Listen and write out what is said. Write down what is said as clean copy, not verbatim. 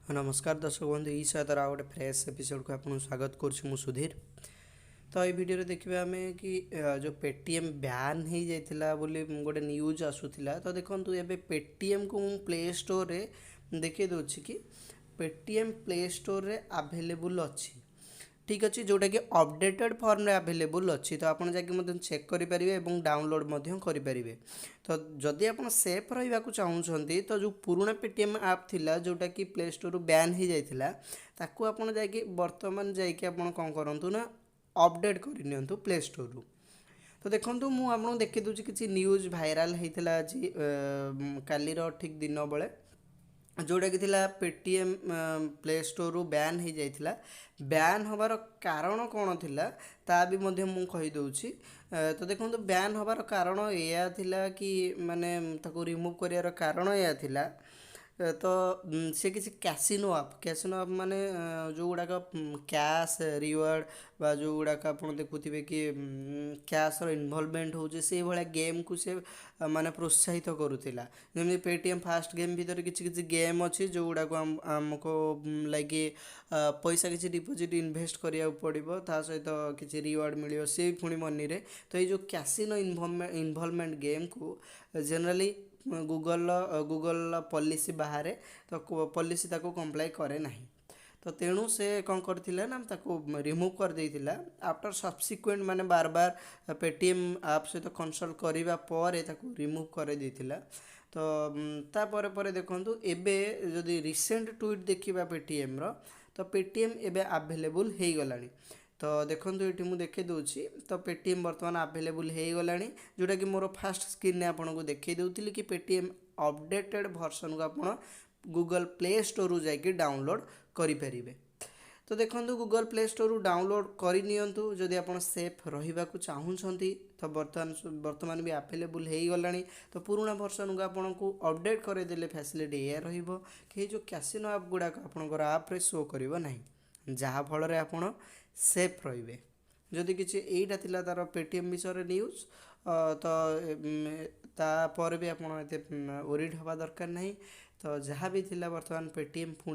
ନମସ୍କାର ଦର୍ଶକ ବନ୍ଧୁ, ଇ ସହାୟତାର ଆଉ ଗୋଟେ ଫ୍ରେଶ୍ ଏପିସୋଡ଼କୁ ଆପଣଙ୍କୁ ସ୍ୱାଗତ କରୁଛି। ମୁଁ ସୁଧୀର। ତ ଏଇ ଭିଡ଼ିଓରେ ଦେଖିବା ଆମେ କି ଯେଉଁ ପେଟିଏମ୍ ବ୍ୟାନ୍ ହେଇଯାଇଥିଲା ବୋଲି ଗୋଟେ ନ୍ୟୁଜ୍ ଆସୁଥିଲା। ତ ଦେଖନ୍ତୁ, ଏବେ ପେଟିଏମ୍କୁ ମୁଁ ପ୍ଲେ ଷ୍ଟୋରରେ ଦେଖେଇ ଦେଉଛି କି ପେଟିଏମ୍ ପ୍ଲେ ଷ୍ଟୋରରେ ଆଭେଲେବୁଲ୍ ଅଛି। ଠିକ୍ ଅଛି, ଯେଉଁଟାକି ଅପଡ଼େଟେଡ଼୍ ଫର୍ମରେ ଆଭେଲେବୁଲ୍ ଅଛି। ତ ଆପଣ ଯାଇକି ମଧ୍ୟ ଚେକ୍ କରିପାରିବେ ଏବଂ ଡାଉନଲୋଡ଼୍ ମଧ୍ୟ କରିପାରିବେ। ତ ଯଦି ଆପଣ ସେଫ୍ ରହିବାକୁ ଚାହୁଁଛନ୍ତି, ତ ଯେଉଁ ପୁରୁଣା ପେଟିଏମ୍ ଆପ୍ ଥିଲା, ଯେଉଁଟାକି ପ୍ଲେ ଷ୍ଟୋରରୁ ବ୍ୟାନ୍ ହେଇଯାଇଥିଲା, ତାକୁ ଆପଣ ଯାଇକି ବର୍ତ୍ତମାନ ଯାଇକି ଆପଣ କ'ଣ କରନ୍ତୁ ନା ଅପଡ଼େଟ୍ କରିନିଅନ୍ତୁ ପ୍ଲେ ଷ୍ଟୋରରୁ। ତ ଦେଖନ୍ତୁ, ମୁଁ ଆପଣଙ୍କୁ ଦେଖେଇ ଦେଉଛି କିଛି ନ୍ୟୁଜ୍ ଭାଇରାଲ୍ ହେଇଥିଲା ଆଜି କାଲିର ଠିକ୍ ଦିନ ବେଳେ, ଯେଉଁଟାକି ଥିଲା ପେଟିଏମ୍ ପ୍ଲେ ଷ୍ଟୋରରୁ ବ୍ୟାନ୍ ହେଇଯାଇଥିଲା। ବ୍ୟାନ୍ ହେବାର କାରଣ କ'ଣ ଥିଲା, ତା ବି ମଧ୍ୟ ମୁଁ କହିଦେଉଛି। ତ ଦେଖନ୍ତୁ, ବ୍ୟାନ୍ ହେବାର କାରଣ ଏଇଆ ଥିଲା କି ମାନେ ତାକୁ ରିମୁଭ୍ କରିବାର କାରଣ ଏଇଆ ଥିଲା, ତ ସେ କିଛି କ୍ୟାସିନୋ ଆପ୍, କ୍ୟାସିନୋ ଆପ୍ ମାନେ ଯେଉଁଗୁଡ଼ାକ କ୍ୟାସ୍ ରିୱାର୍ଡ଼ ବା ଯେଉଁଗୁଡ଼ାକ ଆପଣ ଦେଖୁଥିବେ କି କ୍ୟାସ୍ର ଇନଭଲଭମେଣ୍ଟ ହେଉଛି, ସେଇଭଳିଆ ଗେମ୍କୁ ସେ ମାନେ ପ୍ରୋତ୍ସାହିତ କରୁଥିଲା। ଯେମିତି ପେଟିଏମ୍ ଫାଷ୍ଟ ଗେମ୍ ଭିତରେ କିଛି କିଛି ଗେମ୍ ଅଛି, ଯେଉଁଗୁଡ଼ାକ ଆମକୁ ଲାଇକ୍ ପଇସା କିଛି ଡିପୋଜିଟ୍ ଇନଭେଷ୍ଟ କରିବାକୁ ପଡ଼ିବ, ତା ସହିତ କିଛି ରିୱାର୍ଡ଼ ମିଳିବ, ସେ ପୁଣି ମନିରେ। ତ ଏଇ ଯେଉଁ କ୍ୟାସିନୋ ଇନଭଲଭମେଣ୍ଟ ଗେମ୍କୁ ଜେନେରାଲି ଗୁଗଲର ପଲିସି ବାହାରେ, ତ ପଲିସି ତାକୁ କମ୍ପ୍ଲାଏ କରେ ନାହିଁ। ତ ତେଣୁ ସେ କ'ଣ କରିଥିଲା ନା ତାକୁ ରିମୁଭ୍ କରିଦେଇଥିଲା। ଆଫ୍ଟର ସବସିକ୍ୱେଣ୍ଟ, ମାନେ ବାର ବାର ପେଟିଏମ୍ ଆପ୍ ସହିତ କନସଲ୍ଟ କରିବା ପରେ ତାକୁ ରିମୁଭ୍ କରିଦେଇଥିଲା। ତ ତାପରେ ପରେ ଦେଖନ୍ତୁ, ଏବେ ଯଦି ରିସେଣ୍ଟ ଟ୍ୱିଟ୍ ଦେଖିବା ପେଟିଏମ୍ର, ତ ପେଟିଏମ୍ ଏବେ ଆଭେଲେବୁଲ୍ ହେଇଗଲାଣି। ତ ଦେଖନ୍ତୁ, ଏଠି ମୁଁ ଦେଖେଇ ଦେଉଛି। ତ ପେଟିଏମ୍ ବର୍ତ୍ତମାନ ଆଭେଲେବୁଲ୍ ହେଇଗଲାଣି, ଯେଉଁଟାକି ମୋର ଫାଷ୍ଟ ସ୍କ୍ରିନ୍ରେ ଆପଣଙ୍କୁ ଦେଖେଇ ଦେଉଥିଲି କି ପେଟିଏମ୍ ଅପଡ଼େଟେଡ଼୍ ଭର୍ସନକୁ ଆପଣ ଗୁଗଲ୍ ପ୍ଲେ ଷ୍ଟୋରରୁ ଯାଇକି ଡାଉନଲୋଡ଼୍ କରିପାରିବେ। ତ ଦେଖନ୍ତୁ, ଗୁଗଲ୍ ପ୍ଲେ ଷ୍ଟୋରରୁ ଡାଉନଲୋଡ଼୍ କରିନିଅନ୍ତୁ ଯଦି ଆପଣ ସେଫ୍ ରହିବାକୁ ଚାହୁଁଛନ୍ତି। ତ ବର୍ତ୍ତମାନ ବି ଆଭେଲେବୁଲ୍ ହେଇଗଲାଣି। ତ ପୁରୁଣା ଭର୍ସନକୁ ଆପଣଙ୍କୁ ଅପଡ଼େଟ୍ କରାଇଦେଲେ ଫ୍ୟାସିଲିଟି ଏଇଆ ରହିବ କି ଏଇ ଯେଉଁ କ୍ୟାସିନୋ ଆପ୍ ଗୁଡ଼ାକ ଆପଣଙ୍କର ଆପ୍ରେ ଶୋ କରିବ ନାହିଁ, ଯାହାଫଳରେ ଆପଣ ସେଫ୍ ରହିବେ। ଯଦି କିଛି ଏଇଟା ଥିଲା ତା'ର ପେଟିଏମ୍ ବିଷୟରେ ନ୍ୟୁଜ୍। ତ ତାପରେ ବି ଆପଣ ଏତେ ୱରିଡ଼୍ ହେବା ଦରକାର ନାହିଁ। ତ ଯାହା ବି ଥିଲା, ବର୍ତ୍ତମାନ ପେଟିଏମ୍ ପୁଣି